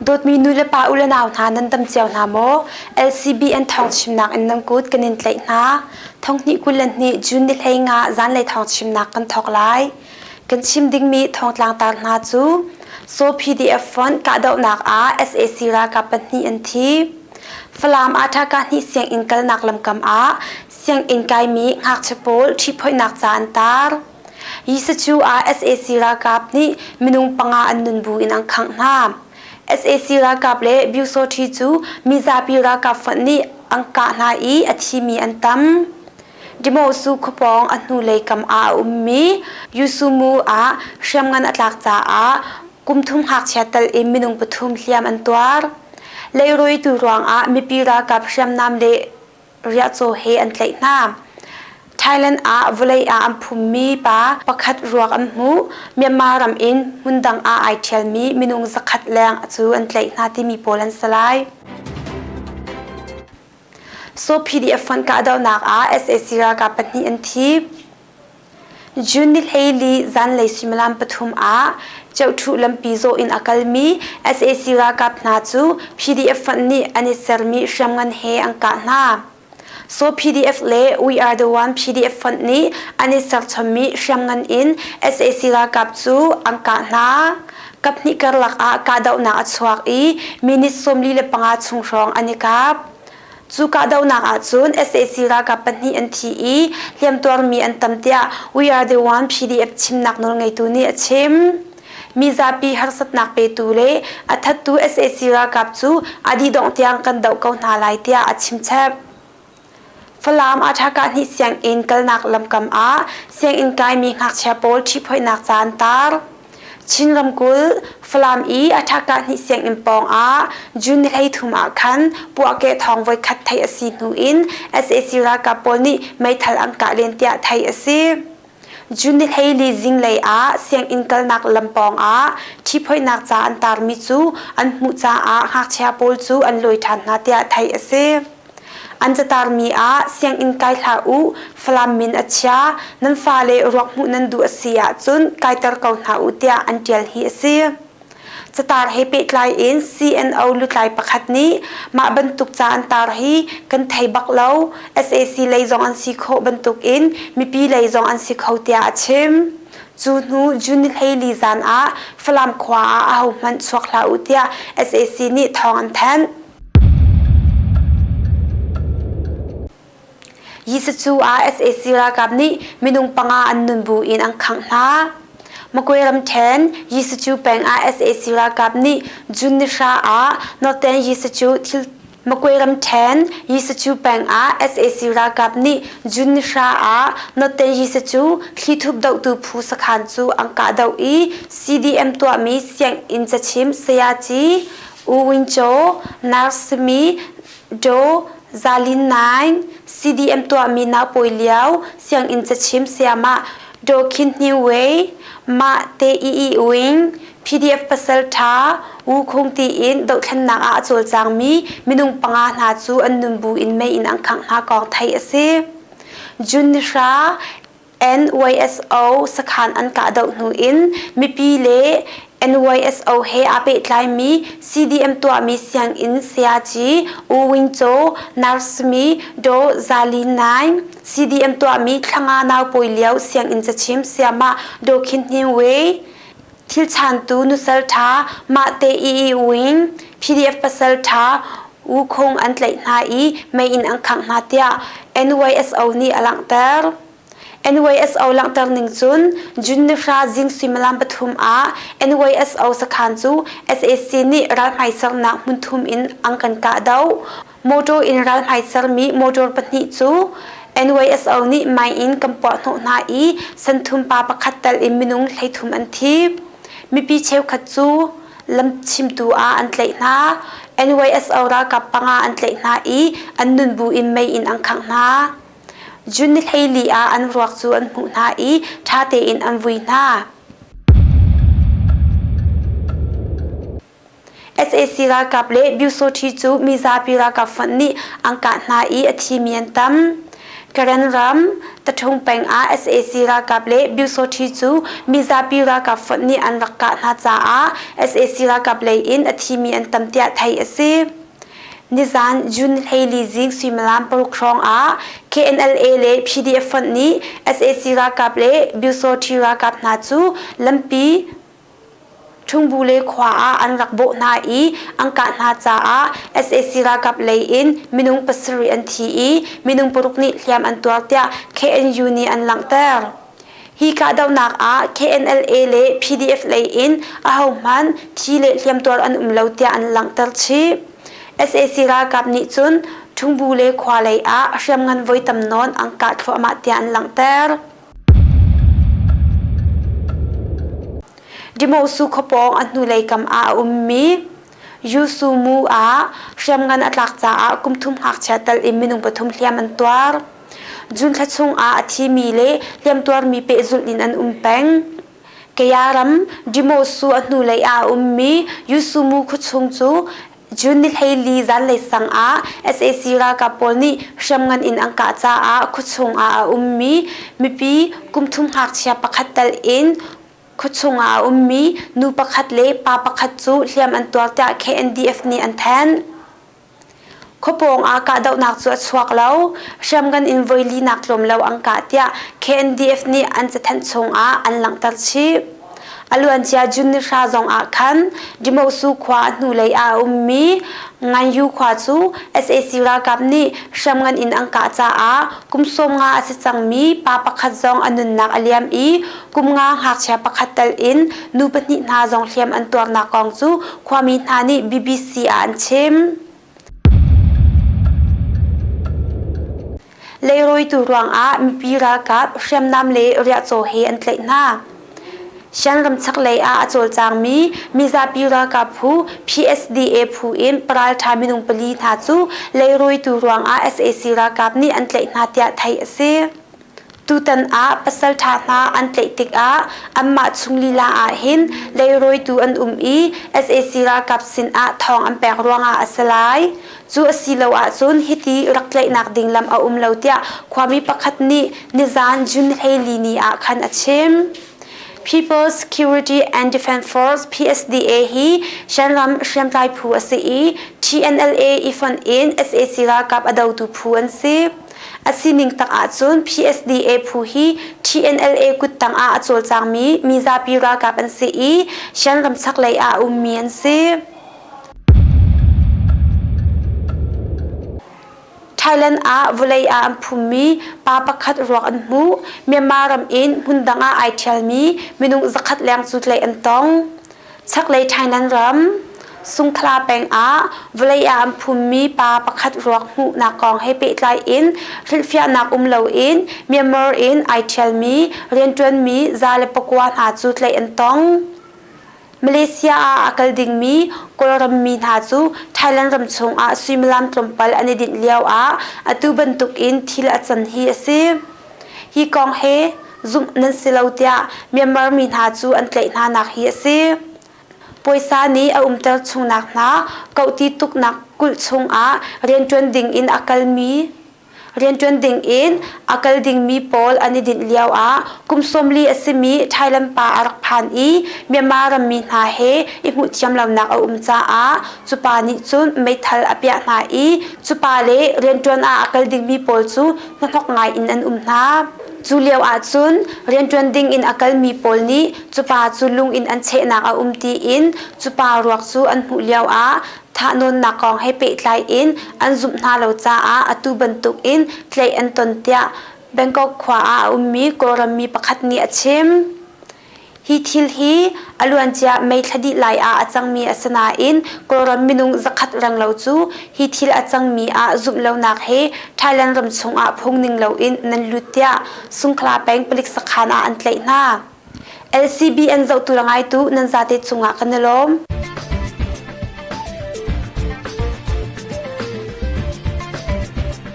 Dawtmi nu le pa u le nau hna nan dam cio hna maw? LCBN thawngchimnak in nan kut kan in tlaih hna. Thonghnih 22 June ni 15 zanlei thawngchimnak kan thawk lai. Kan chim dingmi thawngtlang tar hna cu Saw PDF font kahdohnak ah sac ralkap pahnih an thi. Falam Athaka hnih sianginn kalnak lamkam ah sianginn kaimi ngakchia pawl ṭhihphoihnak ca an tar. Yisachu ah sac ralkap nih minung panga an nun bu in an khangh hna. Sac ralkap le Byusawṭhi cu mizapi ralkap fonh nih an kah hna i a thimi an tam. Dimosu khuapawng a hnulei kam ah a ummi Yusumu ah hriamngan a tlak caah kum thum ngakchia tal in minung pathum hliam an tuar. Leirawitu ruangah mipi ralkap hriamnam le riahcaw he an tlaih hna. Thailand ah vawlei ah an phummi pa pakhat ruak an hmuh. Myanmar ram in hmundang ah ai ṭhialmi minung zakhat leng cu an tlaih hna timi pawl an si lai. Saw PDF fonh kahdohnak ah sac ralkap pahnih an thi. June ni 14 zanlei suimilam pathum ah Ceuṭhuh lampi zawh in a kalmi sac ralkap hna cu PDF fonh nih an i sermi hriamngan he an kah hna. Saw PDF le We Are The One PDF fonh nih an i serchommi hriamngan in sac ralkap cu an kah hna. Kaphnih karlak ah kahdohnak a chuak i minute 45 chung hrawng an i kap. Cu kahdohnak ahcun sac ralkap pahnih an thi i hliamtuarmi an tam tiah We Are The One PDF chimnak nawlngeitu nih a chim. Mizapi harsatnak petu le a thattu sac ralkap cu a dihdongh tiang kan doh ko hna lai tiah a chimchap. Falam Aṭhakahnih sianginn kalnak lamkam ah sianginn kaimi ngakchia pawl ṭhihphoihnak ca an tar. Chin ramkulh, Falam i Aṭhakahnih sianginn pawng ah June ni 13 ah khan puahkeh thawng voikhat theih a si hnu in sac ralkap pawl nih meithal an kah len tiah theih a si. June ni 14 zinglei ah sianginn kalnak lam pawng ah ṭhihphoihnak ca an tarmi cu an hmuh caah ngakchia pawl cu an lawi ṭhan hna tiah theih a si. An catarmi ah sianginn kai hlah u, Falam min a chia, nan fale ruak hmuh nan duh a si ahcun kaiter ko hna u tiah an ṭial hi a si. Catar he pehtlai in CNO lutlai pakhat nih mah bantuk ca an tar hi kan thei bak lo, sac lei zong an si khawh bantukin mipi lei zong an si kho tiah a chim. Cu hnu June ni 14 zan ah Falam khua ah ahohmanh chuak hlah u tiah sac nih thawng an thanh. Yisacu ah sac ralkap nih minung panga an nun bu in an khangh hna. Magwe ramṭhen Yisacu peng ah sac ralkap nih June ni hra ah Northern Yisacu thil Magwe ramṭhen Yisacu peng ah sac ralkap nih June ni hra ah Northern Yisacu thlithup dohtu phu sakhan cu an kahdoh i CDM tuahmi sianginn cachim Sayaci U Win Cho, Narsimi Do Zalin Naing, CDM tuahmi naupawi lio sianginn cachim sayamah Do Khin Hni Wei, Mah Te Ii Wing, PDF pasal ṭha Wu Khung tiin dohthlennak ah a cawlcangmi minung panga hna cu an nun bu in mei in an khangh hna kong theih a si. June ni hra NYSO sakhan an kahdoh hnu in mipi le NYSO he aa pehtlaimi CDM tuahmi sianginn sayaci U Win Cho, Narsmi Do Zali Naing, CDM tuahmi thlanga naupawi lio sianginn cachim sayamah Do Khin Hnin Wei, thilchantu nusal ṭha Mah Te Ii Wing, PDF pasal ṭha Wu Khung an tlaih hna i mei in an khangh hna tiah NYSO nih a langhter. NYSO langhter ning cun June ni hra zing suimilam pathum ah NYSO sakhan cu sac nih ralhmai sernak hmunthum in an kan kahdoh. Motor in ralhmai sermi motor pahnih cu NYSO nih mei in kan puahhnawh hna i santhum pa pakhat tal in minung 33 an thi. Mipi cheukhat cu lamchimtu ah an tlaih hna. NYSO ralkap panga an tlaih hna i an nunbu in mei in an khangh hna. June ni 14 ah an ruak cu an hmuh hna i ṭha tein an vui hna. Sac ralkap le Byusawṭhi cu mizapi ralkap fonh nih an kah hna i a thimi an tam. Karen ram, Taṭhung peng ah sac ralkap le Byusawṭhi cu mizapi ralkap fonh nih an rak kah hna caah sac ralkap lei in a thimi an tam tiah theih a si. Nizan June 14 zing suimilam paruk hrawng ah KNLA le PDF fonh nih sac ralkap le Byusawṭhi ralkap hna cu lampi Ṭhungbu le khua ah an rak bawh hna i an kah hna caah sac ralkap lei in minung pasarih an thi i minung paruk nih hliam an tuar tiah KNU nih an langhter. Hi kahdohnak ah KNLA le PDF lei in ahohmanh thi le hliamtuar an um lo tiah an langhter chih. Sac ralkap nih cun Ṭhungbu le khua lei ah hriamngan voi tam nawn an kah thluahmah tiah an langhter. Dimosu khuapawng a hnulei kam ah a ummi Yusumu ah hriamngan a tlak caah kum thum ngakchia tal in minung pathum hliam an tuar. June thla chung ah a thimi le hliamtuarmi pehzulh in an um peng. Kaya ram Dimosu a hnulei ah a ummi Yusumu khuachung cu June ni 14 zanlei sang ah sac ralkap pawl nih hriamngan in an kah caah khuachung ah a ummi mipi kumthum ngakchia pakhat tal in khuachung ah a ummi nu pakhat le pa pakhat cu hliam an tuar tiah KNDF nih an thanh. Khuapawng ah kahdohnak cu a chuak lo. Hriamngan in voi linak tlawm lo an kah tiah KNDF nih an cathanh chung ah an langhter chih. A luancia June ni hra zong ah khan Dimosu khua a hnulei ah a ummi Nganyu khua cu sac ralkap nih hriamngan in an kah caah kum 50 a si cangmi pa pakhat zong a nunnak a liam i kum nga ngakchia pakhat tal in nu pahnih hna zong hliam an tuarnak kong cu khuami hna nih BBC ah an chim. Leirawitu ruangah mipi ralkap hriamnam le riahcaw he an tlaih hna. Shan ram chaklei ah a cawlcangmi mizapi ralkap phu PSDA phu in paralṭha minung pali hna cu leirawitu ruangah sac ralkap nih an tlaih hna tiah theih a si. Tutan ah pasalṭha hna an tlaih tikah anmah chung lila ahhin leirawitu an um i sac ralkap sinah thawng an pek ruangah a si lai. Cu a si lo ahcun hiti rak tlaihnak ding lam a um lo tiah khuami pakhat nih nizan June 14 ni ah khan a chim. People's Security and Defense Force PSDA hi Shan ram hriamtlai phu a si i TNLA i fonh in sac ralkap a dotu phu an si. A sining tak ahcun PSDA phu hi TNLA kuttang ah a cawlcangmi mizapi ralkap an si i Shan ram chaklei ah a ummi an si. Thailand ah vawlei ah an phummi pa pakhat ruak an hmuh. Myanmar ram in hmundang ah ai ṭhialmi minung zakhat leng cu tlaih an tong. Chaklei Thailand ram Sungkhla peng ah vawlei ah an phummi pa pakhat ruak hmuhnak kong he pehtlai in hrilhfiahnak um loin Myanmar in ai ṭhialmi rianṭuanmi 109 hna cu tlaih an tong. Malaysia ah a kal dingmi Kawlram mi hna cu Thailand ram chungah suimilam tlawmpal an i dinh lioah atu bantukin thil a can hi a si. Hi kong he zumh nan si lo tiah Myanmar mi hna cu an tlaih hna nak hi a si. Puaisa nih a umter chungnak hna kohti tuknak kulh chungah rianṭuan dingin a kalmi Rianṭuan dingin a kal dingmi pawl an i dinh lioah kum 40 a simi Thailand pa a rak phan i Myanmar rammi hna he i hmuhthiam lonak a um caah cu pa nih cun meithal a piah hna i cu pa le rianṭuan ah a kal dingmi pawl cu hnahnok ngai in an um hna. Cu lio ahcun rianṭuan dingin a kalmi pawl nih cu pa cu lung in an chehnak a um tiin cu pa ruak cu an hmuh lioah Thahnawnnak kong he pehtlai in an zumh hna lo caah atu bantuk in tlaih an ton tiah Bangkok khua ah a ummi Kawlram mi pakhat nih a chim. Hi thil hi a luancia May thla dih lai ah a cangmi a si nain Kawlram minung zakhat renglo cu hi thil a cangmi ah zumh lonak he Thailand ram chungah phung ning loin nan lut tiah Sungkhla peng palik sakhan ah an tlaih hna. LCBN zohtu le ngaitu nan zate cungah kan i lawm.